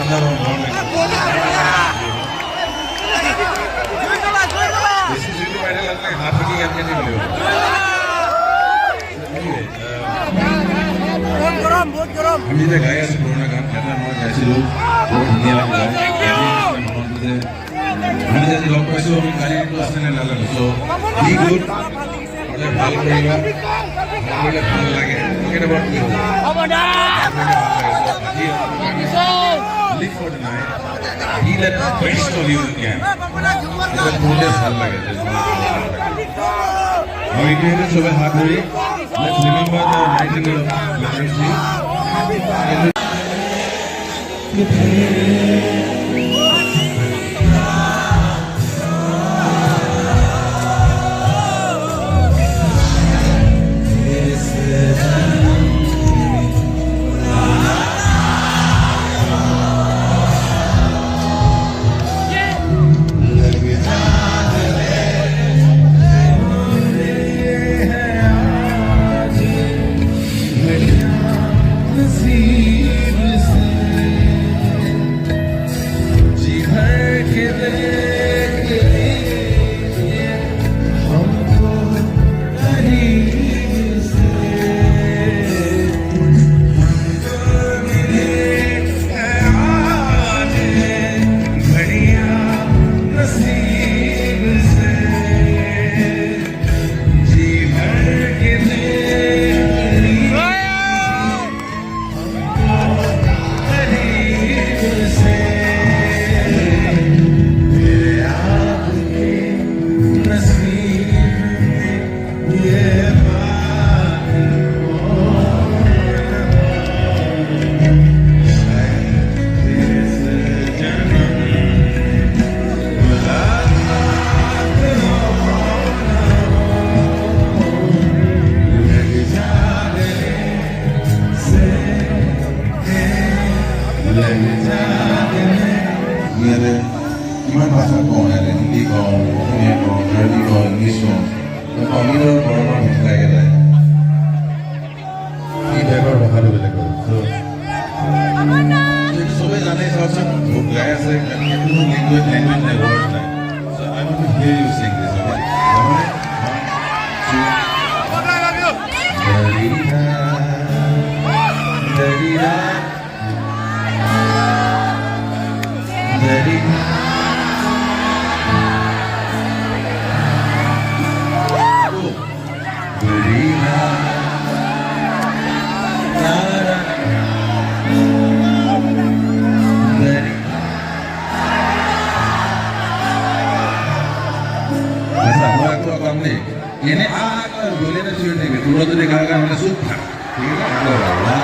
ঠাণ্ডা পাওঁ, গৰম লাগে। বেছি জুইটো মাৰিলে লাভ নাই, হাত থাকি গান কেনেকৈ মিলিব? Anyway, গৰম, বহুত গৰম। আমি যেতিয়া গাই আছোঁ পুৰণা গান এটা মই গাইছিলোঁ, বৰ ধুনীয়া লাগে গাই। আজি মনটো যে আমি যে আজি লগ পাইছোঁ, আমি কালিটো আছে নে নাজানো। চ' বি গুড, সদায় ভাল কৰিবা, ভাল কৰিলে ভাল লাগে। কেতিয়াবা কি হ'ব, ভাল কৰিলে ভাল লাগে। চ' আজি live for the night, be that best of you can. তেতিয়া কৰোঁতে ভাল লাগে যে জীৱনত ভাল লাগে। আৰু এইটো চবে হাত ধৰি let's remember the nightingale of Varanasi. लग जा गले है आज घड़ियां नसीब से, जी भर के देख लिए हमको करीब से, हमको मिले है आज घड़ियां नसीब से, जी भर के देख लिए हमको करीब से, मेरे आपके नसीब में ये बात हो न हो, शायद इस जन्म में मुलाकात हो न हो। लग जा गले से, लग जा गले। ইয়াতে কিমান ভাষা কওঁ, ইয়াতে হিন্দী কওঁ, অসমীয়া কওঁ, কাৰ্বি কওঁ, ইংলিছ কওঁ, তামিল আৰু বৰণৰ ভাষা একেটাই। এই টাইপৰ ভাষাটো বেলেগ হয়। চ' এইটো চবেই জানে। চাওকচোন, গাই আছে, কোনো লেংগুৱেজ নাই, ৱৰ্ড নাই। So I want to hear you sing this, okay? One, two. দৰিদা দৰিদা দৰিদা দৰিদা না দৰি। আচ্ছা, মই আকৌ গাম দেই। এনে আ গ'লে চিঞৰি থাকিবি। তোৰ যদি গা গা মানে চুপ থাক, ঠিক আছে? আকৌ।